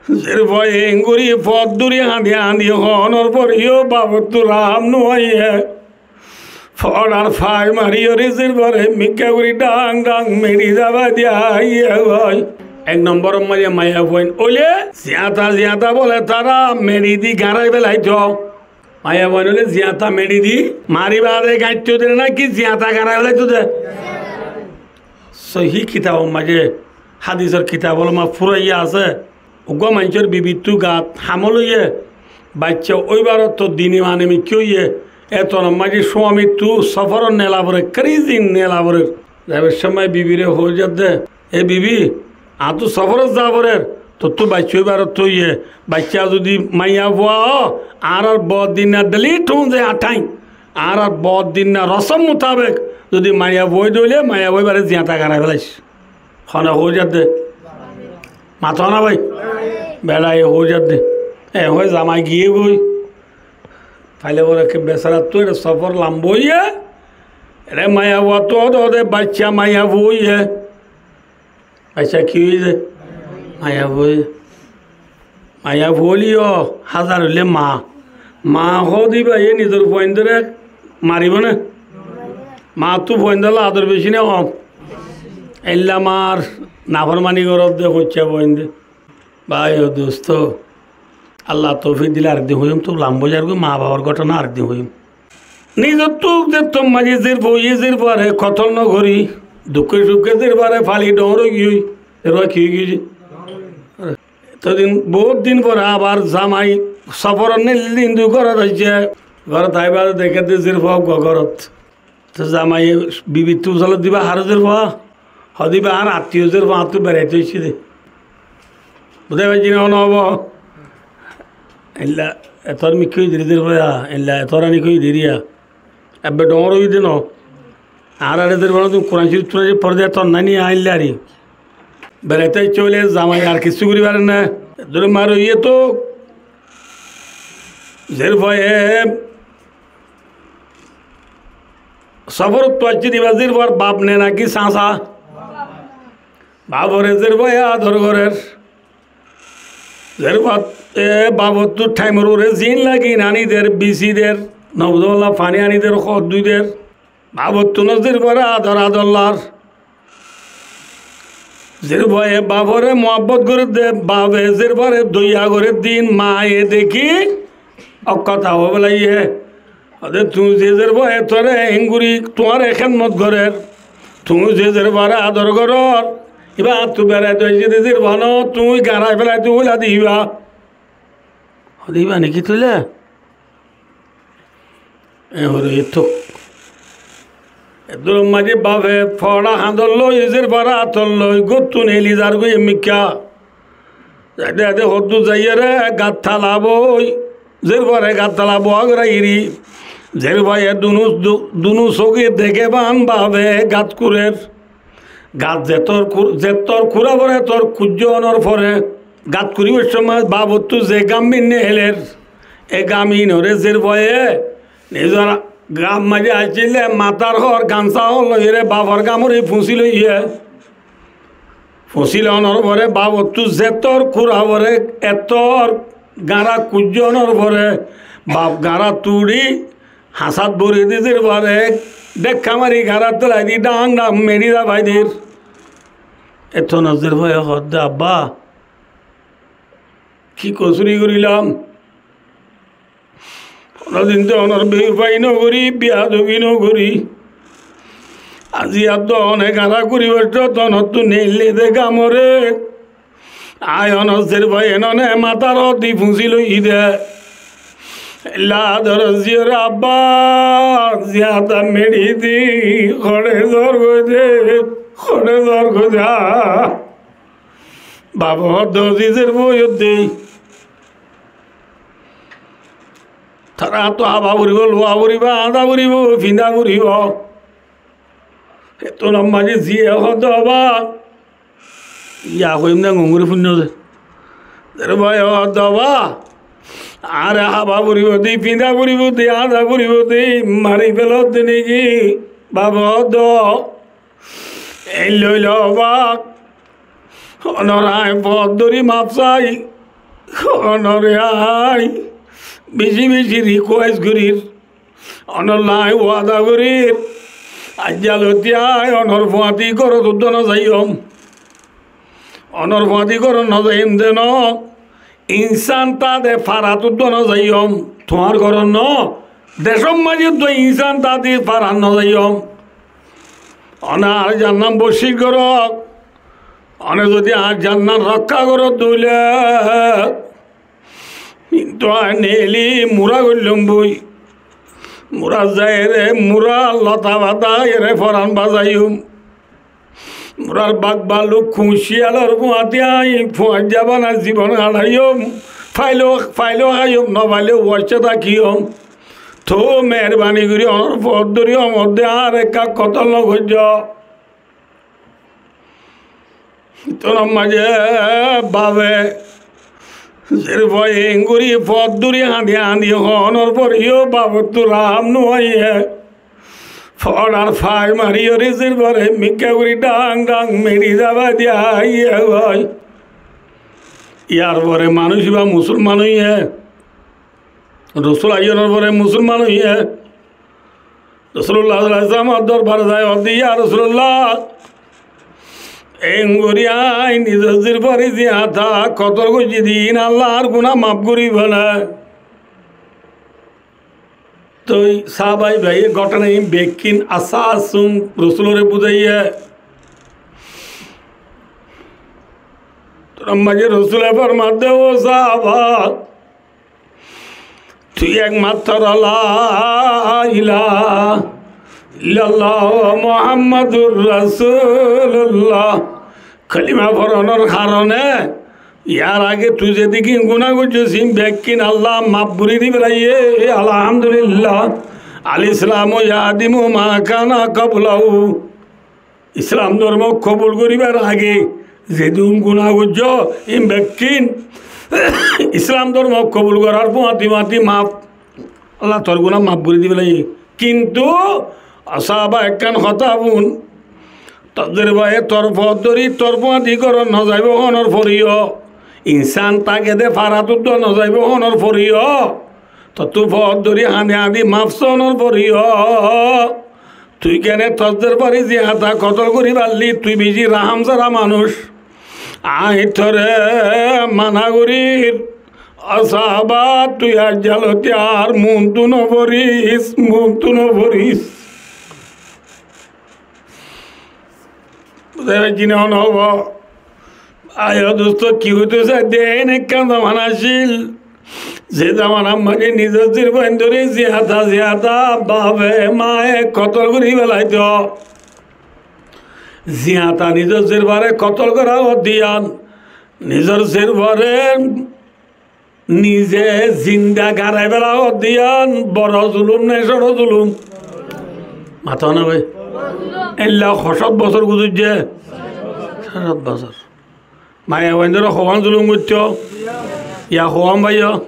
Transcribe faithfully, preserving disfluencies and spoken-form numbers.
Zérfuaye engorí fot dóri hañdi hañdi hoónor foreyó bafottú rahám no aiyé. Fot ar fai mariyóre zérfuare mikká gorí dhang dhang meçi zabai diya aiyé goi. Ek nombor or maze maiyafuain óile ziyata ziyata bóle tará meçi di gañrai felaito. Maiyafuain óile ziyata meçi di mari baade gañitto de náki ziyata gañrai felaito de? Sohí kitabor maze, hádisor kitab ólor maze fúraiya asé. Uggúa maincór bibittú gat hamol óiye, baicca óibar ottót dini mane mikká óiye, etonor maze cúamittú sóforor nela fore, krízin nela fore. Zaibar cómot bibire hoói zadde, "E bibi, añáttu sóforot za forer, tottú baicca óibar ottót óiye, baicca zudi maiyafua ó, añárar boddinna deli thún ze añtháin, añárar boddinna rosóm mutabek zudi maiyafua óide óile maiyafua íbare ziyata gañrai felais." Hone hoói zadde? Mato na bái? Beçaye hoói zadde. E hoói zamai giyé goi. Faile fore ke besárattú ere sófor lamba óiye. Ere maiyafuattú óde óde baicca maiyafua óiye. Baicca ki óiye? Maiyafua óiye. Maiyafua óileyo házar óile maa. Maa hoó de íbaye nizor fuaindóre maribó né? Maattú fuaindólla ador beci né hom? Eilla maar naformani goródde hoicca fuainde. Bái o dustó, Allah toufik dile arekdin hoiyum, to lamba ói zargói, maa babar gótona arekdin hoiyum. Nizottú zettót maze zérfua óiye zérfuare kotol no gorí, dukké cukké zérfuare fali dhoóñr ói giyói, zérfua ki ói giyói? Etodin, bout din fore abar zamai sóforot neillé hintu górot aijjé. Górot ai baade deké de zérfua uggúa górot. To zamaiye bibittú fusálot de íba haró zérfua? Hoó de íba añár attiyo zérfua, añáttu beraito aiccé de. Buzá faijjó né, no óibo? Eilla etor mikká ói deri zérfua, eilla etor aní ói deri ya. Ebbe dhoóñr ói de no. Añára ere zérfua no, tuñí Kuran Córif Turan Córif fore de, etor nái ni añáilla ari. Beraito aiccé óile zamai ar kissú gorí fare né. Dóri mar óiye to zérfuaye sóforottú aiccé de íba zérfuar baf né náki sasa? Bafore zérfuaye ador gorér. Zérfuaye bafottú thaimor uore zin lage in aní der, bisi der, nobudolla faní aní der, hoddui der. Bafottú no zérfuare ador ador lar. Zérfuaye bafore muhabbot gorédde, bafe zérfuare doiya gorédde in maaye dekí ókkota hoói félaiye. Hoó de, tuñí ze zérfuaye tore engorí tuáñre hédmot gorér, tuñí ze zérfuare ador gorór, íba añáttu beraito aiccé de zérfua no, tuñí gañrai félai de óila de íba. Hoó de, íba né ki toile? E hoór ettók. Eddúror maze bafe foóra hañdor loi, zérfuare ator loi, góttun eli zargói emikká. Zaite zaite hoddúr zaiyóre gat tala boi, zérfuare gat tala boa goráiyeri. Zérfuaye dunú, du-, dunú sóge deké fán bafe gat kurer. Gat zettór kur-, zettór kura fore ettór kuijjó onor fore. Gat kuribar cómot bafottú ze gám binné héler, e gám inore zérfuaye nizor gám maze aiccíle matár hoór gamsá hon loiyóre bafor gámore fuñsí loiyé. Fuñsí lonor fore bafottú zettór kura fore ettór gañra kuijjó onor fore baf gañra tuçí hañsát bori di zérfuare dhekká mari gañrat tolai di dhang dhang meçi zabai der. Ettó no zérfuaye hoódde, "Abba, ki kosúri gorílam? Honódin to honór beyufai no gorí, biyadobi no gorí. Aijja to hone gañra goríbar to honóttu neille de gámore." Aññí honór zérfuaye enone matár hoóddi fuñsí loiyí de. Eilla ador ziyóre abba, ziyata meçi di, hoçé zor goi de, hoçé zor goi de. Baf hoódde, "Zi zérfua óiye de. Tará to hába foribó, luwa foribó, añda foribó, finda foribó." Ettún ammáde ziye hoódde, "Abba, ya hoiyum de, ngongori fúinno de." Zérfuaye hoódde, "Abba, añáre hába foribó de, finda foribó de, añda foribó de, mari felódde niki?" Bafe hoódde, "Eilla óile abba, honór aññí fot dóri maf sai, Onore añí beci beci request gorir, onolla añí wada gorir, aijjalóti añí onor fuañti górot uddúa no zaiyum. Onor fuañti górot no zaiyum de no, insán táde farat uddúa no zaiyum. Tuáñr górot no, decór maze uddúa insán táde farat no zaiyum. One añár jannan boccic gorók, one zodi añár jannan rokká goródde óile, kintu añí neeli mura goillum boi. Mura zaiyóre, mura lota fata ere foran bazaiyum. Murar bag baluk kuñc ciyalor fuañti añí fuañijja bana zibon haçaiyum. Faile, faile háiyum, no faile ucce tákiyum. Tóu meherbani gorí onor fot dóri omor de añáre ekká kotol no goijjó. Tóu maze bafe zerfuare engorí fot dóri hañdi hañdi hoónor foreyó bafottú rahám no aiyé. Fot ar fai mariyóre zerfuare mikká gorí dhang dhang meçi zabai diya aiyé goi. Yar fore manúic íba musolman óiye. Rosul aiyónor fore musolman óiye. Rosulullah sallallahu alaihi wasallamor dorbare zai hoódde, "Ya Rosulullah, engorí añí nizor zerfuare ziyata kotol goijjí de, iín Allar guná maf goríbo né?" Toi sáhaba íbaye góthona iín bekkín assá assum Rosulore buzáiye. Tóu maze Rosule formadde, "Ó sáhaba, tui ekmattro la ilaha illallah Muhammadur Rasulullah kalima foronor harone, yar age tui zedikín guná goijjós, iín bekkín Allah maf gorí di félaiye, alhamdulillah. Al Islamu yahdimu ma kana qablahu." Islam dormo kobul goríbar age zedún guná goijjó, iín bekkín Islam dormo kobul gorár fuañti fuañti maf. Allah tor guná maf gorí di félaiye. Kintu sáhaba ekkán hotá fún, tor zerfuare tor fot dóri tor fuañti górot no zaibo hoónor foreyó, insán táke de farat uddúa no zaibo hoónor foreyó, tottú fot dóri hañdi hañdi maf soónor foreyó, tui kene tor zerfuare ziyata kotol gorí farli? Tui beci rahám sára manúic. Añí tore mana gorír, ó sáhaba, tui aijjalóti ar muúntu no foris, muúntu no foris. Buzá faijjó né no? Ayo dustó, ki hoitó saidde, eén ekkán zamana accíl, ze zamanar maze nizor zerfuaindóre ziyata ziyata bafe maye kotol gorí felaitó. Ziyata nizor zerfuare kotol gora hoódde yián, nizor zerfuare nize zinda garai fela hoódde yián boro zulum né cóto zulum? Mató na bái? Eilla cót bosór guzoijjé? Cót bosór. Maiyafuaindóre hoón zulum goittó? Ya hoón báiyo?